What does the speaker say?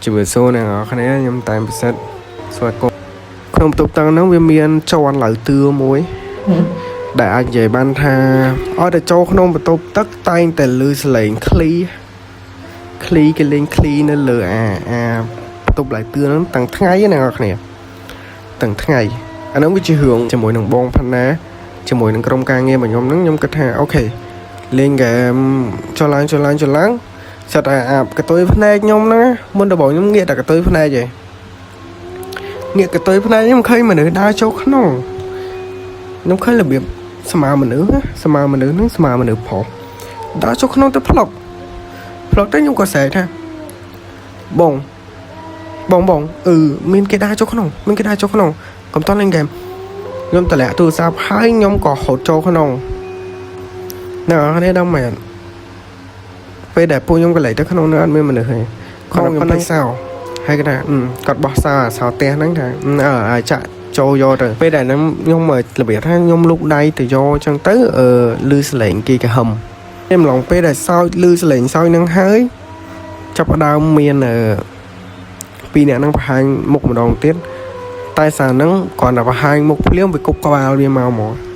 ជំរាបសួរអ្នកនរគ្នាខ្ញុំតែមពិសិដ្ឋស្វាគមន៍ក្នុងបន្ទប់ទឹកហ្នឹងវាមានជាន់ឡៅទឿមួយ ដែលអាចនិយាយបានថាឲ្យតែចូលក្នុងបន្ទប់ទឹកតែងតែលឺសលេងឃ្លីឃ្លីគេលេងឃ្លីនៅលើអាអាបន្ទប់ឡៅទឿហ្នឹងទាំងថ្ងៃណាអ្នកនរគ្នាទាំងថ្ងៃអាហ្នឹងវាជារឿងជាមួយនឹងបងផាណាជាមួយនឹងក្រុមការងាររបស់ខ្ញុំហ្នឹងខ្ញុំគិតថាOK លេងហ្គេមចុះឡើងចុះឡើងចុះឡើងសិតតែអាកតុយភ្នែកខ្ញុំហ្នឹងណាមុនដំបូងខ្ញុំងាកតែកតុយភ្នែកឯងងាកកតុយភ្នែកខ្ញុំឃើញមនុស្សដើរចូលក្នុងខ្ញុំឃើញរបៀបស្មើមនុស្សណាស្មើមនុស្សហ្នឹងស្មើមនុស្សប្រុសដើរចូលក្នុងទៅផ្លុកផ្លុកទៅខ្ញុំក៏ស្រែកថាបងបងបងអឺមានគេដើរចូលក្នុងមានគេដើរចូលក្នុងកុំតន់លេងហ្គេមខ្ញុំតម្លាក់ទូរស័ព្ទហើយខ្ញុំក៏ហត់ចូលក្នុងអ្នកនរគ្នាដឹងមែនពេលដែលពួកខ្ញុំក៏លេចទៅក្នុងនោះអត់មានមនុស្សទេគាត់ខ្ញុំភ្លេចសោហើយគេថាអឺគាត់បោះសោអាសោផ្ទះហ្នឹងថាអឺឲ្យចាក់ចូលយកទៅពេលដែលហ្នឹងខ្ញុំរបៀបថាខ្ញុំលូកដៃទៅយកអញ្ចឹងទៅអឺលឺសលេងគេកាហឹមខ្ញុំឡងពេលដែលសោចលឺសលេងសោចហ្នឹងហើយចាប់ផ្ដើមមានអឺពីរអ្នកហ្នឹងបង្ហាញមុខម្ដងទៀតតែសារហ្នឹងគ្រាន់តែបង្ហាញមុខភ្លាមវាគប់ក្បាលវាមកហ្មង។